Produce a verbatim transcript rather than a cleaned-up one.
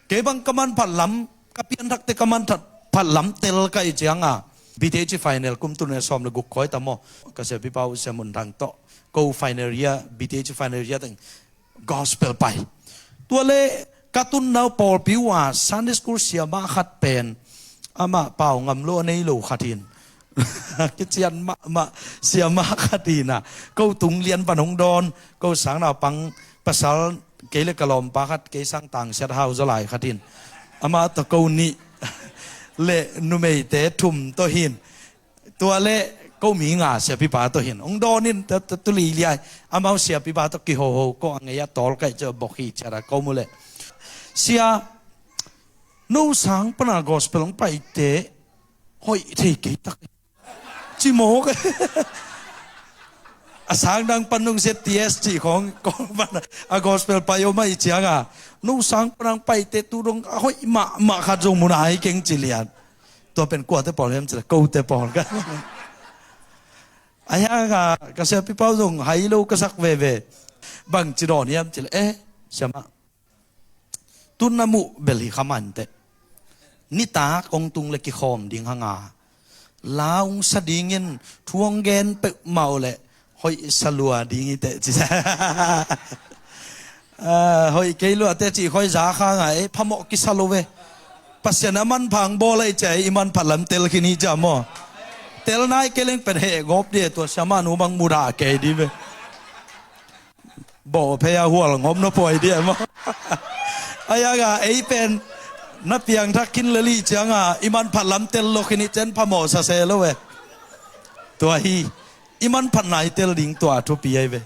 Kei bang ka manphat lam, ka pianthakte ka manphat lam tel ka hih cianga, B T H final kum tul nih le sawm le guk khawi ta maw, ka siapipa uh Sia Mun Thang tawh, ko final year, B T H final year teng gospel pai. Tua le ka tunna uh pawlpi uh a Sunday school siamah khat pen, amah pau ngam lo a nei lo khat in, kician mahmah siamah khat in a, ko tung lian pan hong dawn, ko sang naupang pasal, kei le ka lawmpa khat, kei sang tangsiat hau zaw lai khat in, amah tawh ko nih le numeite thum tawh hin, tua le ko mi nga siapipa tawh hin hong dawn in, ta, ta, tu li liai. Amau siapipa tawh kihoho, ko a ngei a tawl ka hih ciang bok hi ciat a ko mu leh, "Sia, no sang pana gospel hong paite hoih thei kei tak," ci mawk. A sang dang pan nung Z T S cih khawng, ko pan a gospel pai om ahih cianga, "No sang pana hong paite tu dong a hoih mahmah khat zong mu nai keng," ci lian. Tua pen kuate pawl hiam ci leh, kote pawl ka. Ahi hanga ka siapipa uh zong hai lo ka sak veve. Bangci dawn hiam ci leh, "Eh, siamah, tun na muh bel hi kha mah inteh. Nitak hong tung le kikhawm ding hanga, la hong sa dingin thu hong gen peuhmah uh leh hoih sa lua ding hi teh," ci. "Ah, hoih kei lua teh," ci, "hoih za kha nga ei, phamawh kisa lo ve. Pasian a manpha hong bawl ahih ciang i manphat lam tel khin hi," ci a maw. Tel nai kei leng pen heh gawp dih e, tua siamah nu bang mudah kei dih ve. Bawh phei a hual ngawm na puai dih e maw. Ahi hanga ei pen na piangthak khin lel ahih cianga i manphat lam tel lo khin i cen phamawh sa se lo ve. Tua hi, i manphatna i tel ding tua a thupi ahi ve.